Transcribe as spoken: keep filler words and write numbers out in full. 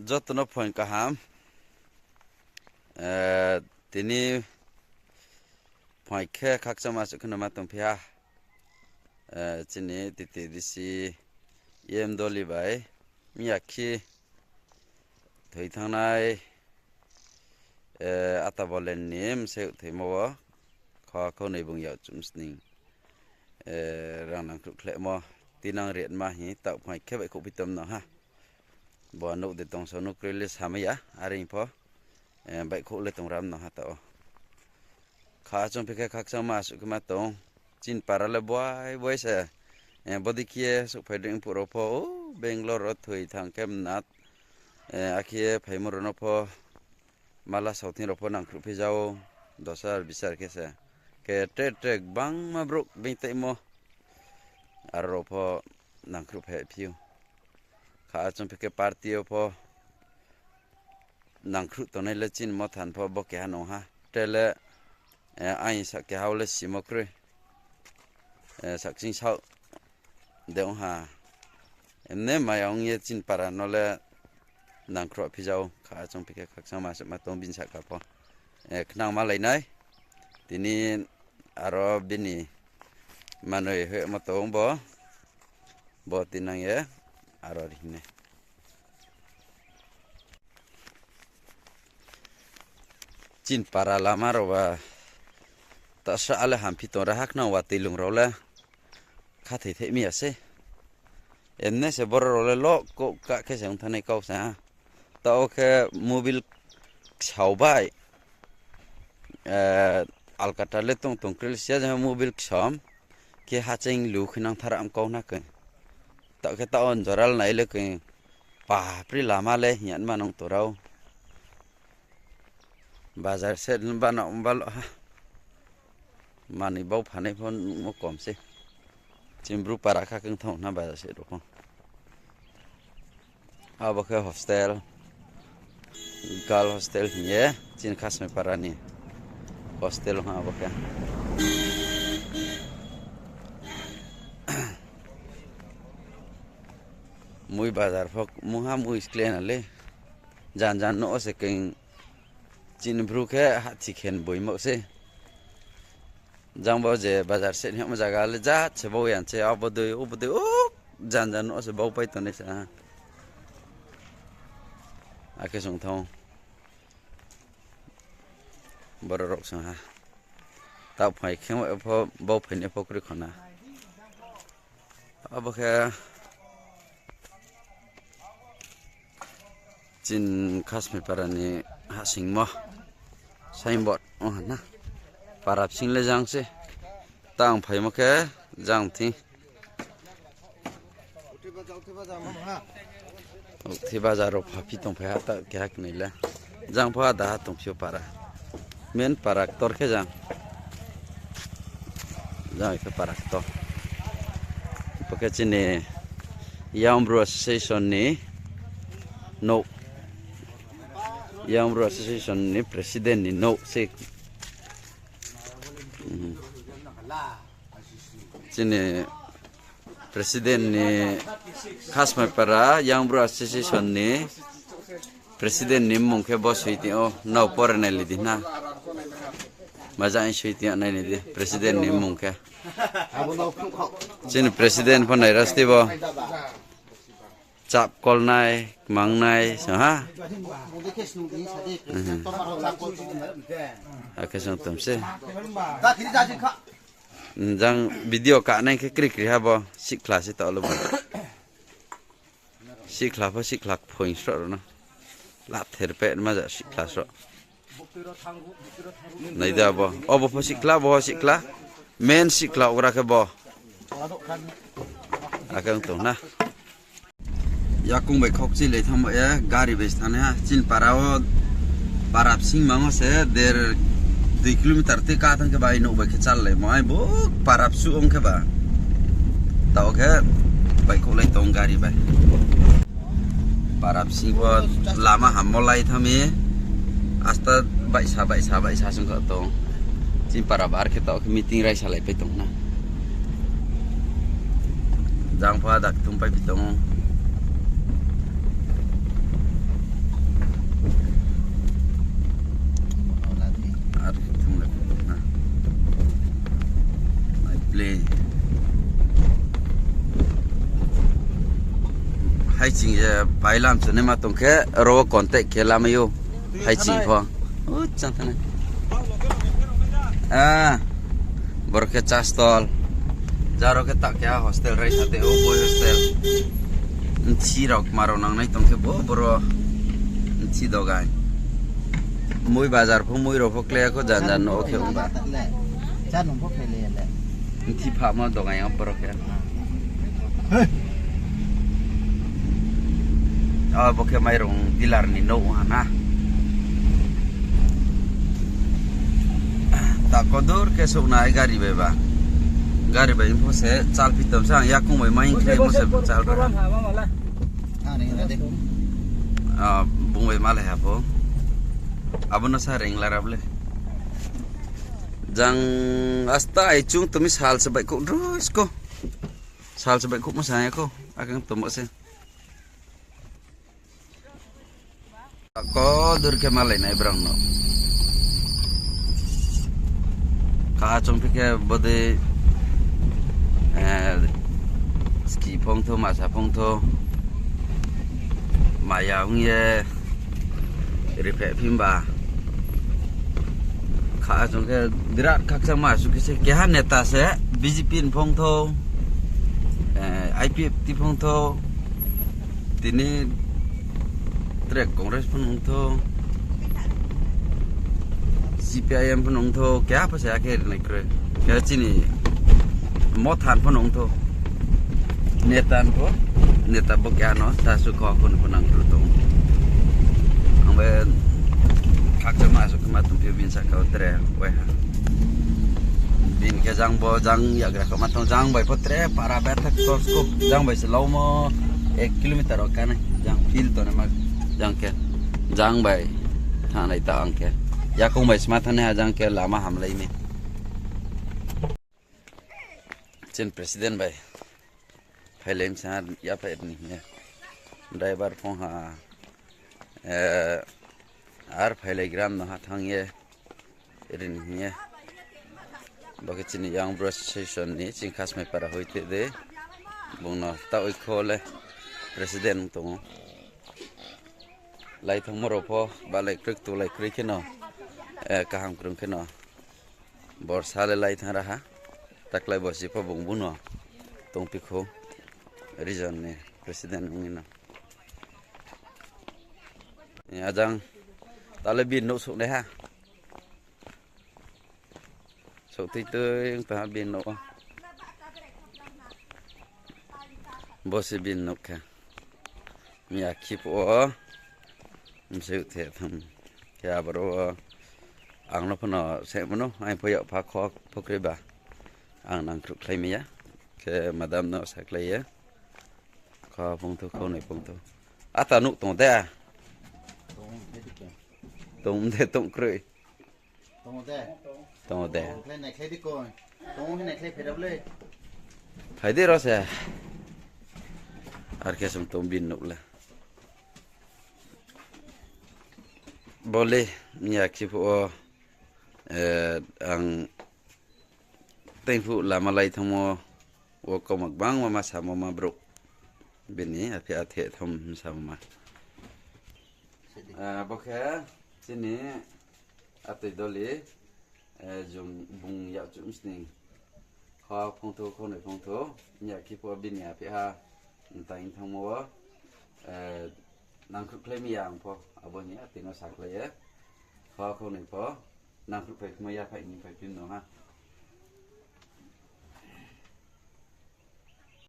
Joto no phuaing kaham. Eh, tini phuaing khe khakchangma asuh khe no ma tongphi ha. Eh, chini T T D C E M Doli bai miyakhe thoi thanngnai, eh, Ata Bolen ni msei thoimo wo kho khonoi bung yak chumsning, eh, rang nangkhruh khlaimo tinang ri ma hing taoh phuaing khe baihkhouh phi tongmo no ha. Bo nouh de tong so nouh kroi le samai ya, are pho, eh, baihkhouh le tong ram no ha taoh wo. Kha achung phi khe khakchangma asuh khe ma tong. Chini para le boi boi se, eh, bodei khe ye souhphai dei phuh rao pho, o, Bangalore rao thoi thang khe mnat, eh, akhe phaimo rao no pho, mala souhthing rao pho nangkhruh phi jao, dos hajar bis hajar khe se. Khe tre tre gbangma brouh being taimo, aro rao pho nangkhruh phai phi ou. Kha achung phi khe party yo pho nangkhruh tongnai le chini Motha ni pho bo keha nung ha. Tre le, eh, aini sa keha wo le simo kroi. Eh, sakching saoh de ong ha. Emne maya ong ye chini para no le nangkhruh phi jao, kha achung phi khe khakchangma se ma tong bini sahka pho. Eh, khnang malai nai. Tini aro bini manoi hoihmo tong bo. Bo tinang ye aro ri hing nai. Chini para lama rao ba ta sa ale hamphi tong ra ha khnang wa tuilung rao le khathoi thai mi ya sei. Emne se boro rao le lo kouh kah khe se ong thanngnai kau sa ha. Taoh khe mobile ksao bai, eh, alkata le tong tong kroi le siya jang mobile ksom khe hacheing lu khe nang thara am kau na khe. Taoh khe taoh on joral nai le khe papri lama le hing ya ma nung torao. Bazar se ba na ba lo ha. Manoi bau phanai pho nuhmo kom se. Chini Bru para kha khe ong thanng na bazar se rao pho. Abo khe hostel, girl hostel hing ye, chini Khasmai para ni hostel ha abo khe. Mui bazar pho mungha mui skle na le. Jan jan no se keng chini Bru khe hathi khen boimo se. Jang bo je bazar se hingmo zaga le jat se bau yan se, abo dei, obo dei, o jan jan no se bau pai tongnai sa ha. Akhe sung thang. Boro rok sung ha. Taoh phai khe pho bau phainai pho kroi khona. Abo khe chini Khasmai para ni hahsingmo signboard ong ha na. Para bsing le jang se. Tang phaimo khe jang thing. Ukthi bazar rao phaphi tongphai ha ta keha knoi le. Jang pho ada ha tongphi ou para. Main para ktor khe jang. Jang khe para ktor. Bo khe chini Young Bru Association ni nouh. Young Bru Association ni president ni nouh se. Chini president ni Khasmai para Young Bru Association ni president ni mmung khe bo soi tong ou, nrao pore nailai di na. Majang soi tong ou, nailai di president ni mmung khe. Chini president pho nai rasti bo. Chap kolnai, kmangnai song ha. Akhe song tom se. Jang video kanai khe kri kri ha bo, sihkhla se taoh le bo. Sihkhla pho sihkhla phoing sroh rao no. Lather peh ma ja sihkhla sroh. Nai di abo. Obo pho sihkhla, bo pho sihkhla. Main sihkhla ora khe bo. Akhe ong tong na. Yakung bai khokchi le thanngmo ye, gari bai se thanngnai ha. Chini para wo, para bsing mang wo se, der, dui kilometer tei ka thanng khe ba, ai nouh bai khe chal laimo, ai bo para bsuh ong khe ba. Taoh khe, baihkhouhlai tong gari bai. Para bsing pho lama hammo lai thanng mi, asta baihsa, baihsa, baihsa sung kha tong. Chini para bar khe taoh khe meeting raisa lai pai tong na. Jang pho ada kthum pai phi tong ou. Ching ye pailam se naima tong khe, ro wo contact khe lamai ou. Hai ching pho. U, chang thanai. Ah, boro khe cha stall. Jaro khe ta keha hostel raisa tei ou, boy hostel. Nthi rao kma rao nangnai tong khe bo, boro nthi dogai. Mui bazar pho, mui rao pho kle kho, jan jan no khe ongba. Nthi phamo dogai yo boro khe. Abo khe mairung dealer ni nouh ha na. Ta kodur khe souhnai gari bai ba. Gari bai pho se chal phi tong sa, yakung bai mai khe mo se chal ra. Bung bai malai ha pho. Abo no sa ring la rab le. Jang asta ai chung tumi sal se baihkhouh droi sko. Sal se baihkhouh mo sa ya kho. Akhe tongmo se. Kodur khe malai nai brang no. Kha chung phi khe bodei, eh, ski phongthou, masa phongthou, maya ong ye ripheh phimba. Kha chung khe birat khakchangma asuh khe se keha neta se B J P ni phongthou, eh, I P F T phongthou, tini tre Congress pho nungthou, C P I M pho nungthou, keha pho se akhe rinai kroi. Keha chini Motha ni pho nungthou. Neta ni pho, neta bo keha no, ta su kho kho ni pho nang ru tong. Ang be khakchangma asuh khe ma tongphi bini sahka wo tre waiha. Bini khe jang bo, jang yagra kha ma tong, jang bai pho tre para betha ktor sko, jang bai se laumo ek kilometer wo kanai, jang field tongnai ma, jang khe, jang bai thangnai ta ang khe. Yakung bai sma thangnai ha jang khe lama hamlai mi. Chini president bai phailai msa yaphai ri ni hing ye. Driver phone ha, eh, ar phailaigra no ha thanng ye ri ni hing ye. Bo khe chini Young Bru Association ni chini Khasmai para hoite de. Bung no taoh kho le president tong ou. Lai thanngmo rao pho balai kroi, ktulai kroi kheno, eh, kaham krung kheno. Borsa le lai thanng ra ha. Taklai borsi pho bung bung no tongphi khou. Region ni president ong ye no. Ajang, ta le bini nouh souhnai ha. Souh tui tui ong tong ha bini nouh wo. Bo se bini nouh khe. Miya khe phuh wo. Mseu the tham. Khe aboro wo. Ang no phano se mano, ang pho yak pha kho pho kroi ba. Ang nangkhruh khlai mai ya. Khe madam no sakhlai ye. Kho phungthou, kho noi phungthou. Ata nuh tong de. Tong de, tong kroi. Tong de. Phai di ro se. Ar khe sung tong bini nouh le. Bo le, miya khe phuh wo, eh, ang teingphuh lama lai thanngmo wo kauma gbangma ma samo ma brouh. Bini aphi athe tham samo ma. Eh, bo khe chini atoi doli, eh, jung bung yakchuh msning. Kho phungthou, kho noi phungthou, miya khe phuh wo bini aphi ha, mtai thanngmo wo, eh, nangkhruh khlai mi ya ang pho, abo ni atoi no sakhlai ye. Kho, kho noi pho, nangkhruh phai khmo ya phai ni phai phi no ha.